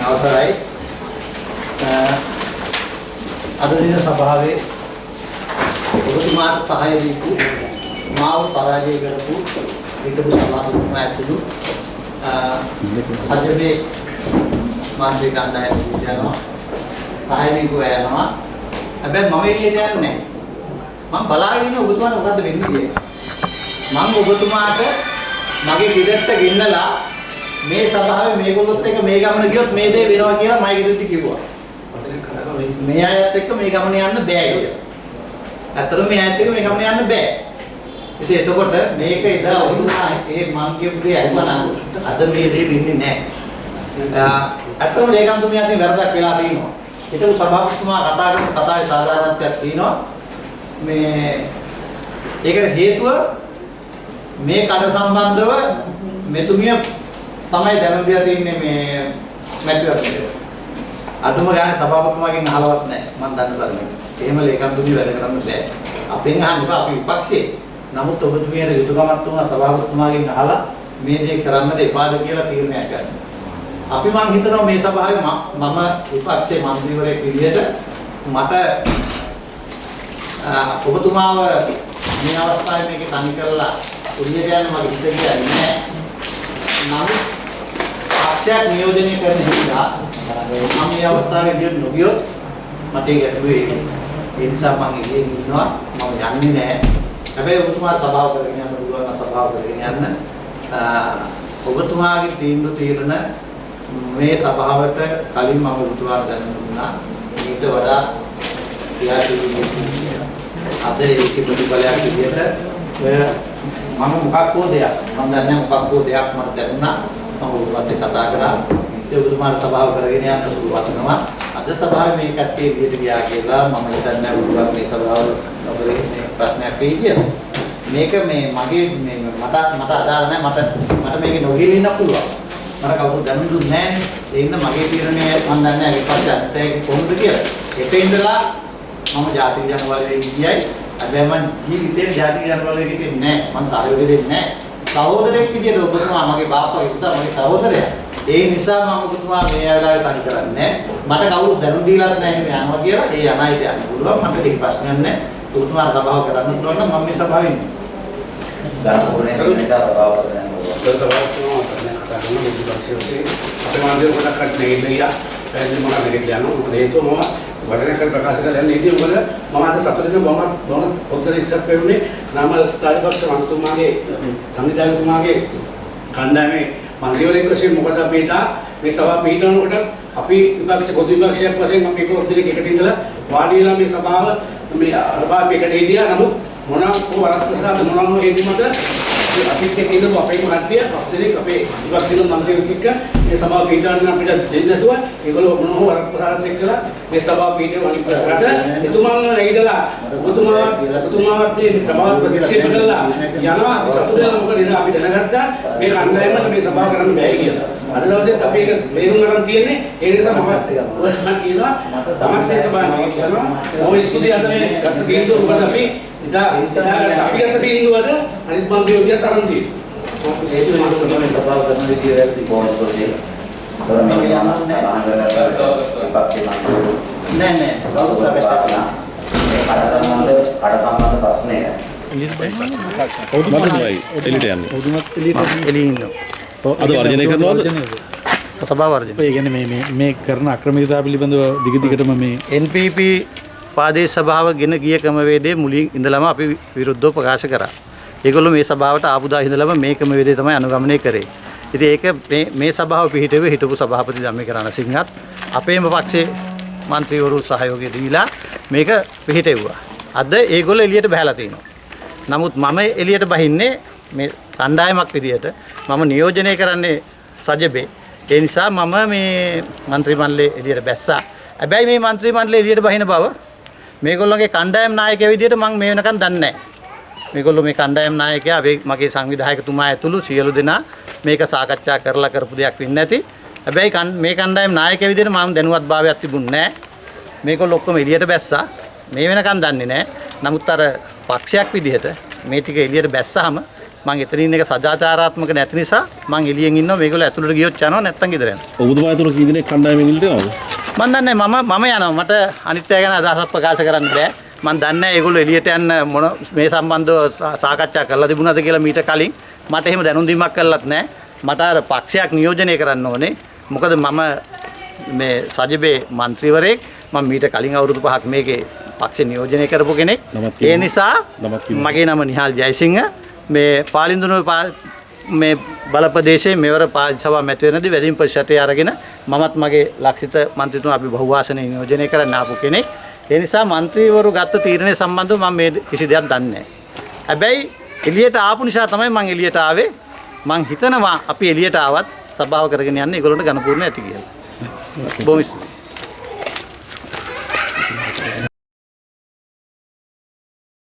අවසරයි. අද දින සභාවේ ඔබතුමාට සහාය දීපු, මාව පරාජය කරපු හිටපු සභාපතිතුමා ඇතුළු සජබේ මන්ත්‍රී කණ්ඩායම යනවා, සහාය දීපු අය යනවා. හැබැයි මම එළියට යන්නේ නැහැ. මම බලාගෙන ඉන්න ඔබතුමාට මොකද්ද වෙන්නේ කියලා. මම ඔබතුමාට මගේ ගෙදරට ගෙන්නලා මේ සභාවේ මේගොල්ලොත් එක්ක මේ ගමන ගියොත් මේ දේ වෙනවා කියලා මගේ ගෙදරට කිව්වා. මේ අයත් එක්ක මේ ගමන යන්න බෑ කියලා. ඇත්තටම මේ අයත් එක්ක මේ ගමන යන්න බෑ. ඉතින් එතකොට මේක ඉඳලා ඔබතුමා ඒ මං කියපු දේ ඇහුවා නම් අද මේ දේ වෙන්නේ නෑ. ඇත්තටම ලේකම්තුමිය අතින් වැරදක් වෙලා තියෙනවා. හිටපු සභාපතිතුමා කතා කරන කතාවේ සාධාරණත්වයක් තියෙනවා. මේ ඒකට හේතුව මේ කඩ සම්බන්ධව මෙතුමිය තමයි දැනුම් දීලා තින්නේ මේ මැතිවරණයට. අඩුම ගානේ සභාපතිතුමාගෙන් අහලවත් නැහැ මං දන්න තරමට. එහෙම ලේකම්තුමිය වැඩ කරන්න බෑ. අපෙන් අහන්න එපා, අපි විපක්ෂයේ. නමුත් ඔබතුමියට යුතුයකමක් තුන සභාපතිතුමාගෙන් අහලා මේ දේ කරන්නද එපාද කියලා තීරණයක් ගන්න. අපි මං හිතනවා මේ සභාවේ මම විපක්ෂයේ මන්ත්‍රීවරයෙක් විදිහට මට ඔබතුමාව මේ අවස්ථාවේ මේක තනි කරලා එළියට යන්න මගේ හිත කියන්නේ නැහැ. නමුත් පක්ෂයක් නියෝජනය කරන හින්දා මම මේ අවස්ථාවේ ගියොත් නොගියොත් මට ඒ ගැටලුව එයි. ඒ නිසා මං එළියෙන් ඉන්නවා, මම යන්නේ නැහැ. හැබැයි ඔබතුමා සභාව කරගෙන යන්න පුළුවන් නම් සභාව කරගෙන යන්න. ඔබතුමාගේ තීන්දුව තීරණ මේ සභාවට කලින් මම ඔබතුමාට දැනුම් දුන්නා. ඊට වඩා ක්‍රියාශීලී වෙන්න කියලා. අද ඒකේ ප්‍රතිඵලයක් විදිහට ඔය මම මොකක් හෝ දෙයක් මම දන්නේ නැහැ, මොකක් හෝ දෙයක් මට දැනුණා. මම ඔබතුමාත් එක්ක කතා කරා. ඒ ඔබතුමාට සභාව කරගෙන යන්න සුළු වටිනවා. අද සභාවේ මේ කට්ටිය එළියට ගියා කියලා මම හිතන්නේ නැහැ ඔබතුමාත් මේ සභාව නොකරේ මේ ප්‍රශ්නයක් වෙයි කියලා. මේක මේ මගේ මේ මට මට අදාළ නැහැ. මට මට මේක නොගිහින් ඉන්න පුළුවන්. මට කවුරුත් දැනුම් දුන්නේ නැහැ. ඒ හින්දා මගේ තීරණය මම දන්නේ නැහැ විපක්ෂ අනිත් අයගේ කොහොමද කියලා. හෙට ඉඳලා මම ජාතික ජන බලවේගය ගියයි. හැබැයි මං ජීවිතේ ජාතික ජන බලවේගයට හිටියේ නැහැ. මං සහයෝගය දෙන්නේ නැහැ. සහෝදරයෙක් විදියට ඔබතුමා මගේ බාප්පා පුතා, මගේ සහෝදරයා. ඒ නිසා මම ඔබතුමා මේ වෙලාවේ තනි කරන්නේ නැහැ. මට කවුරුත් දැනුම් දීලත් නැහැ එහෙම යනවා කියලා. ඒ යන අයට යන්න පුළුවන්. මට ඒක ප්‍රශ්නයක් නැහැ. ඔබතුමාට සභාව කරන්න පුළුවන් නම් මම මේ සභාවේ ඉන්නවා. ධර්ම පූර්ණේ නිසා සභාව කරගෙන යන්න පුළුවන්. සභාවතුමා දැන් කතා කරන විපක්ෂයේ වශයෙන් අපේ මන්ත්‍රීවරු ගොඩක් කට්ටිය නැගිටලා ගියා. පැහැදිලි මොකක්ද නැගිටලා යනවා. මොකද හේතුව මම වචනයක් හරි ප්‍රකාශ කරලා යන්නේ ඉතින් මොකද මම අද සතුටින් මම බොහොම පොද්දල එක්සත් වෙන්නේ නාමල් රාජපක්ෂ මන්ත්‍රීතුමාගේ සංවිධායකතුමාගේ කණ්ඩායමේ මන්ත්‍රීවරයෙක් වශයෙන්. මොකද අපි හිතා මේ සභාව පිහිටවනකොට අපි විපක්ෂ පොදු විපක්ෂයක් වශයෙන් අපි පොද්දල එකට ඉඳලා වාඩි වෙලා මේ සභාව මේ සභාව එකට හිටියා. නමුත් මොනවා හෝ වරප්‍රසාද මොනවා හෝ හේතු මත අපිත් එක්ක ඉඳපු අපේම කට්ටිය පස් දෙනෙක් අපේ විපක්ෂ මන්ත්‍රීවරු එක්ක මේ සභාව පිහිටවන්න අපිට දෙන්නේ නැතුව ඒගොල්ලෝ මොනවා හෝ වරප්‍රසාදත් එක්කලා මේ සභාව පිහිටව අනිත් රට එතුමාලා නැගිටලා ඔබතුමාවත් මේ සභාව ප්‍රතික්ෂේප කරලා යනවා. අපි සතුටු වෙනවා. මොකද ඉතින් අපි දැනගත්තා මේ කණ්ඩායමට මේ සභාව කරන්න බැහැ කියලා. අද දවසේත් අපි ඒක තේරුම් ගන්න තියෙන්නේ. ඒ නිසා මම කියනවා මමත් මේ සභාව නැගිටලා යනවා. බොහොම ස්තුතියි අද මේ ගත්ත තීන්දුව. මොකද අපි ඉදා අපි ගත්ත තීන්දුවද අනිත් මන්ත්‍රීවරු දිහා තරම් තියෙනවා. හේතුව මම සභාව කරන විදිය වැරදි. බොහොම ස්තුතියි. ඒතර මේ මම සඳහන් කරගත්ත විපක්ෂයේ මන්ත්‍රීවරු නෑ නෑ, කවුරුත් සාකච්ඡා කළා. මේ කඩ සම්බන්ධ ප්‍රශ්නය මන්ත්‍රීතුමා එළියට යන්නේ. එළියේ ඉන්නවා. අද වර්ජනය කරනවද? සභාව වර්ජනය. ඒ කියන්නේ මේ මේ මේ කරන අක්‍රමිකතාව පිළිබඳව දිග දිගටම මේ NPP ප්‍රාදේශ සභාව ගෙන ගිය ක්‍රමවේදයේ මුලින් ඉඳලම අපි විරුද්ධව ප්‍රකාශ කරා. ඒගොල්ලෝ මේ සභාවට ආපු දා ඉඳලම මේ ක්‍රමවේදය තමයි අනුගමනය කරේ. ඉතින් ඒක මේ මේ සභාව පිහිටුවේ හිටපු සභාපති ධම්මික රණසිංහත් අපේම පක්ෂයේ මන්ත්‍රීවරු සහයෝගය දීලා මේක පිහිටෙව්වා. අද ඒගොල්ලෝ එළියට බහැලා තිනවා. නමුත් මම එළියට බහින්නේ මේ කණ්ඩායමක් විදියට. මම නියෝජනය කරන්නේ සජබේ. ඒ නිසා මම මේ මන්ත්‍රී මණ්ඩලයේ එළියට බැස්සා. හැබැයි මේ මන්ත්‍රී මණ්ඩලයේ එළියට බහින බව මේගොල්ලෝගේ කණ්ඩායම් නායකයා විදියට මං මේ වෙනකන් දන්නේ නැහැ. මේගොල්ලෝ මේ කණ්ඩායම් නායකයා අපේ මගේ සංවිධායකතුමා ඇතුළු සියලු දෙනා මේක සාකච්ඡා කරලා කරපු දෙයක් වෙන්නේ නැති. හැබැයි මේ කණ්ඩායම් නායකයා විදියට මම දැනුවත් භාවයක් තිබුණේ නැහැ. මේගොල්ලෝ ඔක්කොම එළියට බැස්සා. මේ වෙනකන් දන්නේ නැහැ. නමුත් අර පක්ෂයක් විදියට මේ ටික එළියට බැස්සාම මං එතන ඉන්න එක සදාචාරාත්මක නැති නිසා මං එළියෙන් ඉන්නවා. මේගොල්ලෝ ඇතුළට ගියොත් යනවා, නැත්තම් ගෙදර යනවා. ඔබතුමා ඇතුළු කී දෙනෙක් කණ්ඩායමෙන් එළියට යනවද? මං දන්නේ නැහැ. මම යනවා. මට අනිත් අය ගැන අදහසක් ප්‍රකාශ කරන්න බෑ. මං දන්නේ නැහැ ඒගොල්ලෝ එළියට යන්න මොන මේ සම්බන්ධව සාකච්ඡා කරලා තිබුණාද කියලා මීට කලින්. මට එහෙම දැනුම් දීමක් කළත් නැහැ. මට අර පක්ෂයක් නියෝජනය කරන්න ඕනේ. මොකද මම මේ සජබේ මන්ත්‍රීවරයෙක්. මම මීට කලින් අවුරුදු 5ක් මේකේ පක්ෂ නියෝජනය කරපු කෙනෙක්. ඒ නිසා මගේ නම නිහාල් ජයසිංහ. මේ පාලින්දුනුව මේ බල ප්‍රදේශයේ මෙවර සභා මැතිවරණදී වැඩිම ප්‍රතිශතය අරගෙන මමත් මගේ ලක්ෂිත මන්ත්‍රීතුමා අපි බහුවාසනය නියෝජනය කරන්න ආපු කෙනෙක්. ඒ නිසා මන්ත්‍රීවරු ගත්ත තීරණය සම්බන්ධව මම මේ කිසි දෙයක් දන්නේ නැහැ. හැබැයි එළියට ආපු නිසා තමයි මං එළියට ආවේ. මං හිතනවා අපි එළියට ආවත් සභාව කරගෙන යන්න ඒගොල්ලන්ට ඝනපූර්ණ ඇති කියලා. බොහොම ස්තුතියි.